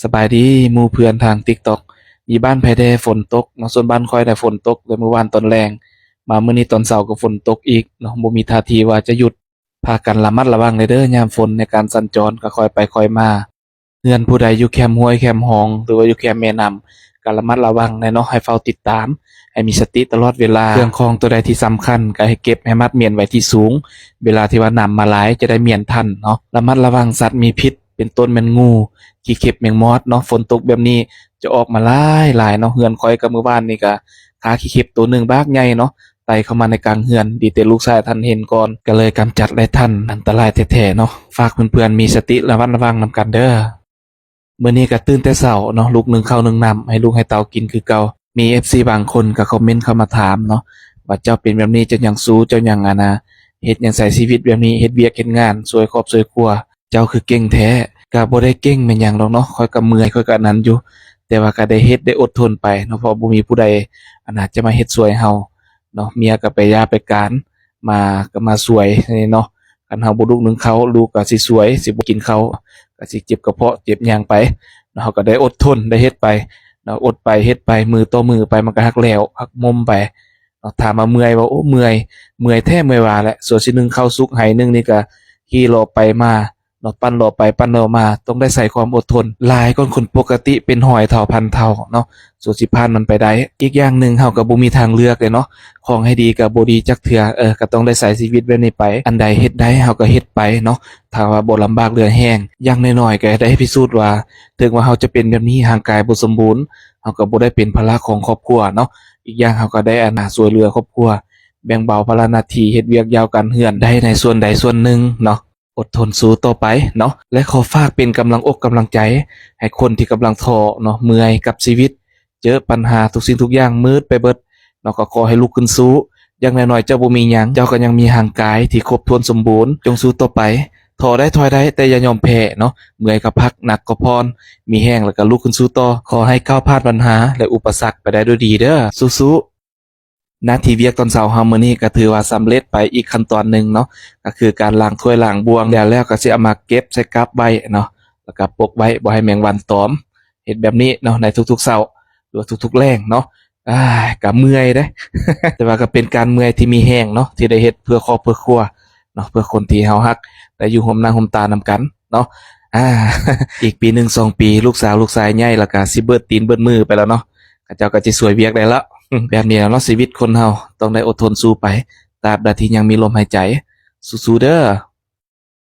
ສະບາຍດີໝູ່ເພື່ອນທາງ TikTok. ຢູ່ບ້ານໃຜແດ່ຝົນຕົກເນາະ, ສ່ວນບ້ານຂ້ອຍນະຝົນຕົກແຕ່ມື້ວານຕອນແລງ, ມາມື້ນີ້ຕອນເຊົ້າກໍຝົນຕົກອີກເນາະ, ບໍ່ມີທ່າທີວ່າຈະຢຸດ. ພາກັນລະມັດລະວັງແດ່ເດີ ຍາມຝົນໃນການສັນຈອນກໍຄ່ອຍໄປຄ່ອຍມາ. ເຮືອນຜູ້ໃດຢູ່ແຄມຫ້ວຍແຄມຮ່ອງ ຫຼືວ່າຢູ່ແຄມແມ່ນ້ຳ ກໍລະມັດລະວັງແດ່ເນາະ, ໃຫ້ເຝົ້າຕິດຕາມ ໃຫ້ມີສະຕິຕະຫຼອດເວລາ. ເຄື່ອງຂອງຕົວໃດທີ່ສຳຄັນກໍໃຫ້ເກັບໃຫ້ມັດມ້ຽນໄວ້ທີ່ສູງ, ເວລາທີ່ວ່ານ້ຳມາຫຼາຍຈະໄດ້ມ້ຽນທັນເນາະ. ລະມັດລະວັງສັດມີພິດ ເປັນຕົ້ນແມ່ນງູ, ຂີ້ເຂັບ, ແມງມອດເນາະ, ຝົນຕົກແບບນີ້ຈະອອກມາຫຼາຍໆເນາະ. ເຮືອນຂ້ອຍກໍມື້ວານນີ້ກໍຄາຂີ້ເຂັບໂຕໜຶ່ງບັກໃຫຍ່ເນາະ ໄຕ່ເຂົ້າມາໃນກາງເຮືອນ, ດີແຕ່ລູກຊາຍທັນເຫັນກ່ອນ ກໍເລີຍກຳຈັດໄດ້ທັນ. ອັນຕະລາຍແທ້ໆເນາະ, ຝາກເພື່ອນໆມີສະຕິລະມັດລະວັງນຳກັນເດີ. ມື້ນີ້ກໍຕື່ນແຕ່ເຊົ້າເນາະ, ລຸກໜຶ້ງເຂົ້າໜຶ້ງນ້ຳໃຫ້ລູກໃຫ້ເຕົ້າກິນຄືເກົ່າ. ມີ ເອັຟຊີ ບາງຄົນກໍຄອມເມັນເຂົ້າມາຖາມເນາະ ວ່າເຈົ້າເປັນແບບນີ້ ເຈົ້າຫຍັງຊູ, ເຈົ້າຫຍັງ ອັນນ່າ ເຮັດຫຍັງໃຊ້ຊີວິດແບບນີ້, ເຮັດວຽກເຮັດງານ ຊ່ວຍຄອບຊ່ວຍຄົວ, ເຈົ້າຄືເກັ່ງແທ້? ກໍບໍ່ໄດ້ເກັ່ງແມ່ນຫຍັງດອກເນາະ, ຂ້ອຍກໍເມື່ອຍ ຂ້ອຍກໍອັນນັ້ນຢູ່, ແຕ່ວ່າກໍໄດ້ເຮັດໄດ້ອົດທົນໄປເນາະ, ເພາະບໍ່ມີຜູ້ໃດ ອັນນ່າ ຈະມາເຮັດຊ່ວຍເຮົາເນາະ. ເມຍກໍໄປຢາໄປການ, ໝາກໍມາຊ່ວຍນີ້ເນາະ. ຄັນເຮົາບໍ່ລຸກໜຶ້ງເຂົ້າ ລູກກໍຊິຊ່ວຍ ຊິບໍ່ກິນເຂົ້າ ກໍຊິເຈັບກະເພາະເຈັບຫຍັງໄປເນາະ. ເຮົາກໍໄດ້ອົດທົນ ໄດ້ເຮັດໄປເນາະ, ອົດໄປເຮັດໄປ ມື້ຕໍ່ມື້ໄປ ມັນກໍຮັກແລ້ວຮັກໝົມໄປເນາະ. ຖາມວ່າເມື່ອຍບໍ່? ໂອ້ ເມື່ອຍ, ເມື່ອຍແທ້ເມື່ອຍວ່າແຫຼະ. ສ່ວນຊິໜຶ້ງເຂົ້າສຸກໄຫໜຶ່ງນີ້ກໍຂີ່ລໍ້ໄປມາເນາະ, ປັ່ນລໍ້ໄປປັ່ນລໍ້ມາ ຕ້ອງໄດ້ໃຊ້ຄວາມອົດທົນ. ຫຼາຍກ່ອນຄົນປົກກະຕິເປັນຮ້ອຍເທົ່າພັນເທົ່າເນາະ. ສ່ວນຊິຜ່ານມັນໄປໄດ້. ອີກຢ່າງໜຶ່ງ ເຮົາກໍບໍ່ມີທາງເລືອກເດ້ເນາະ, ຂອງໃຫ້ດີກໍບໍ່ດີຈັກເທື່ອ, ເອີ ກໍຕ້ອງໄດ້ໃຊ້ຊີວິດແບບນີ້ໄປ. ອັນໃດເຮັດໄດ້ເຮົາກໍເຮັດໄປເນາະ, ຖ້າວ່າບໍ່ລຳບາກເຫຼືອແຮງ. ຢ່າງໜ້ອຍໆກໍໄດ້ພິສູດວ່າ ເຖິງວ່າເຮົາຈະເປັນແບບນີ້, ຮ່າງກາຍບໍ່ສົມບູນ, ເຮົາກໍບໍ່ໄດ້ເປັນພາລະຂອງຄອບຄົວເນາະ. ອີກຢ່າງເຮົາກໍໄດ້ ອັນນ່າ ຊ່ວຍເຫຼືອຄອບຄົວ, ແບ່ງເບົາພາລະໜ້າທີ່, ເຮັດວຽກຢາວການເຮືອນໄດ້ໃນສ່ວນໃດສ່ວນໜຶ່ງເນາະ. ອົດທົນສູ້ຕໍ່ໄປເນາະ ແລະ ຂໍຝາກເປັນກຳລັງອົກກຳລັງໃຈໃຫ້ຄົນທີ່ກຳລັງທໍ້ເນາະ, ເມື່ອຍກັບຊີວິດ, ເຈີປັນຫາທຸກສິ່ງທຸກຢ່າງມືດໄປເບິດເນາະ, ກໍຂໍໃຫ້ລຸກຂຶ້ນສູ້. ຢ່າງໜ້ອຍໆເຈົ້າບໍ່ມີຫຍັງ, ເຈົ້າກໍຍັງມີຮ່າງກາຍທີ່ຄົບຖ້ວນສົມບູນ. ຈົ່ງສູ້ຕໍ່ໄປ, ທໍ້ໄດ້ຖອຍໄດ້ ແຕ່ຢ່າຍອມແພ້ເນາະ. ເມື່ອຍກໍພັກ, ໜັກກໍຜ່ອນ, ມີແຮງແລ້ວກໍລຸກຂຶ້ນສູ້ຕໍ່. ຂໍໃຫ້ກ້າວຜ່ານບັນຫາ ແລະ ອຸປະສັກໄປໄດ້ດ້ວຍດີເດີ. ສູ້ໆ. ໜ້າທີ່ວຽກຕອນເຊົ້າເຮົາມື້ນີ້ກໍຖືວ່າສຳເລັດໄປອີກຂັ້ນຕອນໜຶ່ງເນາະ, ກໍຄືການລ້າງຖ້ວຍລ້າງບ່ວງ. ແລ້ວແລ້ວກໍຊິເອົາມາເກັບໃສ່ກັບໄວ້ເນາະ, ແລ້ວກໍປົກໄວ້ບໍ່ໃຫ້ແມງວັນຕອມ. ເຮັດແບບນີ້ເນາະ ໃນທຸກໆເຊົ້າ ຫຼືວ່າທຸກໆແລງເນາະ. ອາ ກໍເມື່ອຍເດ້ ແຕ່ວ່າກໍເປັນການເມື່ອຍທີ່ມີແຮງເນາະ, ທີ່ໄດ້ເຮັດເພື່ອຄອບເພື່ອຄົວເນາະ, ເພື່ອຄົນທີ່ເຮົາຮັກ ໄດ້ຢູ່ຮ່ວມໜ້າຮ່ວມຕານຳກັນເນາະ. ອາ ອີກປີໜຶ່ງສອງປີ ລູກສາວລູກຊາຍໃຫຍ່ ແລ້ວກໍຊິເບີດຕີນເບີດມືໄປແລ້ວເນາະ. ເຂົາເຈົ້າກໍຈະຊ່ວຍວຽກໄດ້ແລ້ວ. ແບບນີ້ແຫຼະເນາະ, ຊີວິດຄົນເຮົາຕ້ອງໄດ້ອົດທົນສູ້ໄປ ຕາບໃດທີ່ຍັງມີລົມຫາຍໃຈ. ສູ້ໆເດີ.